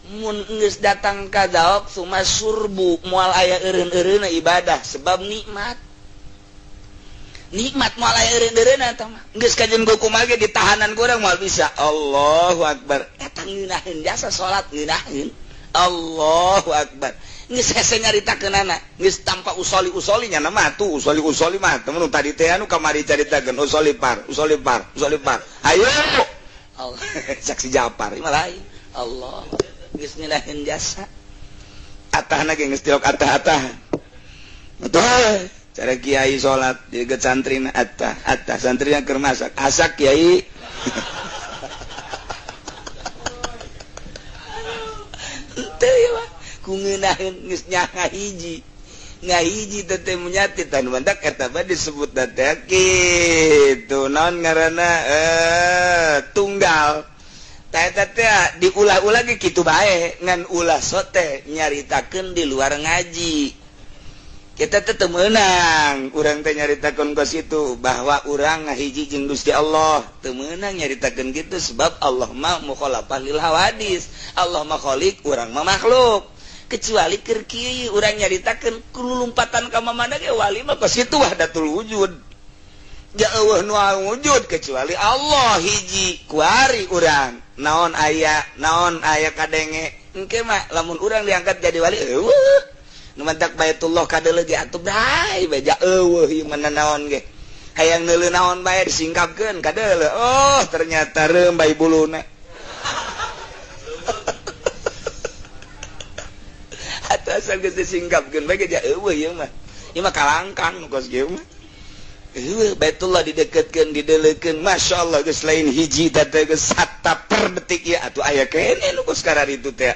Mun geus datang ka daok suma surbu moal aya eureun-eureunna ibadah sebab nikmat. Nikmat moal aya eureun-eureunna eta mah. Geus kajeun kumaha ge ditahanan ku urang moal bisa. Allahu akbar. Eta ngeunaheun jasa salat ngeunaheun. Allahu akbar. Geus hese nyaritakeunana, geus tanpa usoli-usoli nya mah tuh usoli-usoli mah temen tadi teh anu kamari caritakeun usoli par, usoli par, usoli par. Ayo. Allah saksi Japar mah lain. Allah geus ngeunaheun jasa. Atahna ge geus tilok atah-atah. Betul. Cara kiai salat di santrina atah, atah santrina keur masak, asak kiai. Teu ya mah ku ngeunaheun geus ngahiji. Ngahiji teh teh menyati tan mantak eta mah disebut teh kitu naon ngaranna tunggal. Tah eta teh diulah-ulah ge kitu bae ngan ulah sote nyaritakeun di luar ngaji. Kita teh teu meunang urang teh nyaritakeun ka situ bahwa urang ngahiji jeung Gusti Allah. Teu meunang nyaritakeun kitu sebab Allah mah mukhalafah lil hawadis. Allah mah khaliq, urang mah makhluk. Kecuali keur kieu urang nyaritakeun kulumpatan ka mamana ge wali mah ka situ wahdatul wujud. Jauh nu wujud kecuali Allah hiji kuari urang. Naon aya kadenge. Engke mah lamun urang diangkat jadi wali eueuh. Nu mantak Baitullah kadeuleu ge atuh bae beja eueuh ieu mah naon ge. Hayang neuleuh naon bae disingkapkeun kadeuleu. Oh, ternyata reumbai buluna. Atuh asal geus disingkapkeun bae ge eueuh ieu mah. Ieu mah kalangkang nu kos kieu mah. Eueuh Baitullah dideketkeun dideleukeun masyaallah geus lain hiji teh geus sata per detik ieu atuh aya keneh nu kos kararitu teh.